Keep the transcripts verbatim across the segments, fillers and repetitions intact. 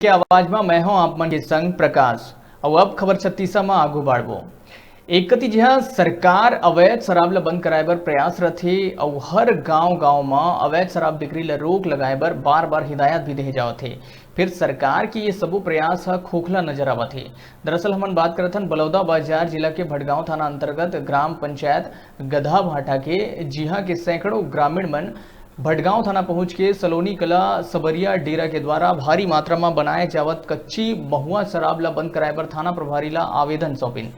के आवाज म मैं हूं आप मन के संग प्रकाश। अउ अब खबर छत्तीसा म आगू बाढ़बो। एक कति जिहां सरकार अवैध शराब ल बंद कराए बर प्रयासरत हे अउ हर गांव-गांव म अवैध शराब बिक्री ल रोक लगाए बर बार-बार हिदायत भी देहे जावत हे, फिर सरकार के ये सबो प्रयास ह खोखला नजर आवत हे। दरअसल हमन बात करत हन बलौदा बाजार जिला के भटगांव थाना अंतर्गत ग्राम पंचायत गधा भाटा के, जिहां के सैकड़ों ग्रामीण मन भटगांव थाना पहुंच के सलोनी कला सबरिया डेरा के द्वारा भारी मात्रा म बनाए जावत कच्ची महुआ शराब ल बंद कराए बर थाना प्रभारी ल आवेदन सौंपिन,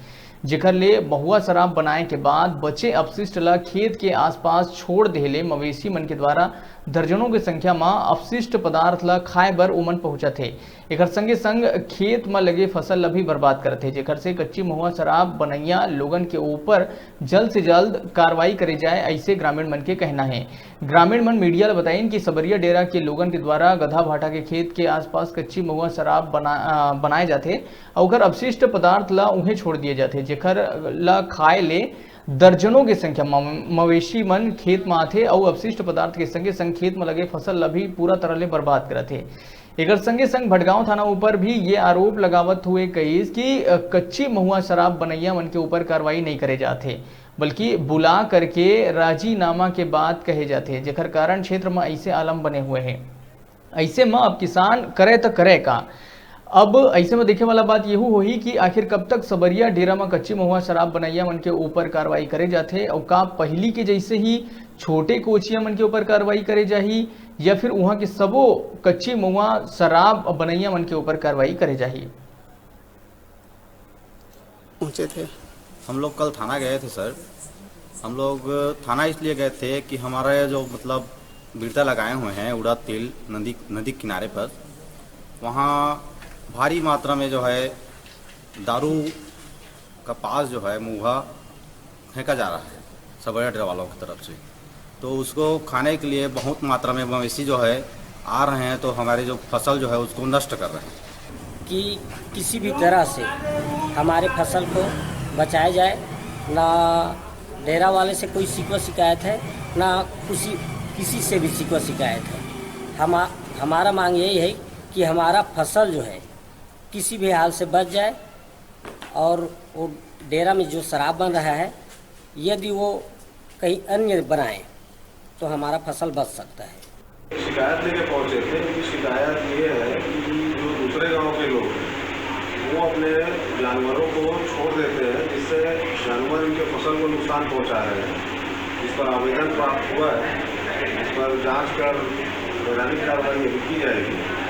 जेकर ले महुआ शराब बनाए के बाद बचे अपशिष्ट ल खेत के आसपास छोड़ देहले मवेशी मन के द्वारा दर्जनों के संख्या म अपशिष्ट पदार्थ ल खाए बर ओमन पहुंचत हे। एकर संगे संग खेत म लगे फसल ल भी बर्बाद करत हे, जेकर से कच्ची महुआ शराब बनैया लोगन के ऊपर जल्द से जल्द कार्रवाई करे जाए, ऐसे ग्रामीण मन के कहना है। ग्रामीण मन मीडिया ल बताइन कि सबरिया डेरा के लोगन के द्वारा गधा भाटा के खेत के आसपास कच्ची महुआ शराब बना-, अ, बनाए जाथे अउ ओकर अवशिष्ट पदार्थ ल उहें छोड़ दिए जाथे, जेकर ल खाए ले दर्जनों के संख्या म मवेशी मन खेत म आथे अउ अवशिष्ट पदार्थ के संगे संग खेत म लगे फसल ल भी पूरा तरह ले बर्बाद करत हे। एकर संगे संग भटगांव थाना ऊपर भी ये आरोप लगावत हुए कहिस कि, अ, कच्ची महुआ शराब बनैया मन के ऊपर कार्रवाई नहीं करे जात हे, बल्कि बुला करके राजीनामा के बात कहे जाथे, जेकर कारण क्षेत्र म ऐसे आलम बने हुए हे। ऐसे म अब किसान करे त करे का? अब ऐसे म देखे वाला बात यहू होही कि आखिर कब तक सबरिया डेरा म कच्ची महुआ शराब बनैया मन के ऊपर कार्रवाई करे जाथे, अउ का पहिली के जैसे ही छोटे कोचिया मन के ऊपर कार्रवाई करे जाही, या फिर उहाँ के सबो कच्ची महुआ शराब बनैया मन के ऊपर कार्रवाई करे जाही? पहुंचे थे। हम लोग कल थाना गए थे सर। हम लोग थाना इसलिए गए थे कि हमारा ये जो, मतलब, बिरता लगाए हुए हैं उड़द तिल नदी, नदी किनारे पर, वहाँ भारी मात्रा में जो है दारू का पास जो है मुहा फेंका जा रहा है सबैया डेरा वालों की तरफ से। तो उसको खाने के लिए बहुत मात्रा में मवेशी जो है आ रहे हैं, तो हमारी जो फसल जो है उसको नष्ट कर रहे हैं। कि किसी भी तरह से हमारे फसल को बचाया जाए। ना डेरा वाले से कोई शिकवा शिकायत है, ना किसी, किसी से भी शिकवा शिकायत है। हम, हमारा मांग यही है कि हमारा फसल जो है किसी भी हाल से बच जाए और वो डेरा में जो शराब बन रहा है, यदि वो कहीं अन्य बनाए तो हमारा फसल बच सकता है। शिकायत लेके पहुंचे थे। उनकी शिकायत ये है कि जो दूसरे गांव के लोग हैं, वो अपने जानवरों को छोड़ देते हैं, जिससे जानवर इनके फसल को नुकसान पहुंचा रहे हैं। इस पर आवेदन प्राप्त हुआ है, इस पर जांच कर वैधानिक कार्रवाई अभी की जाएगी।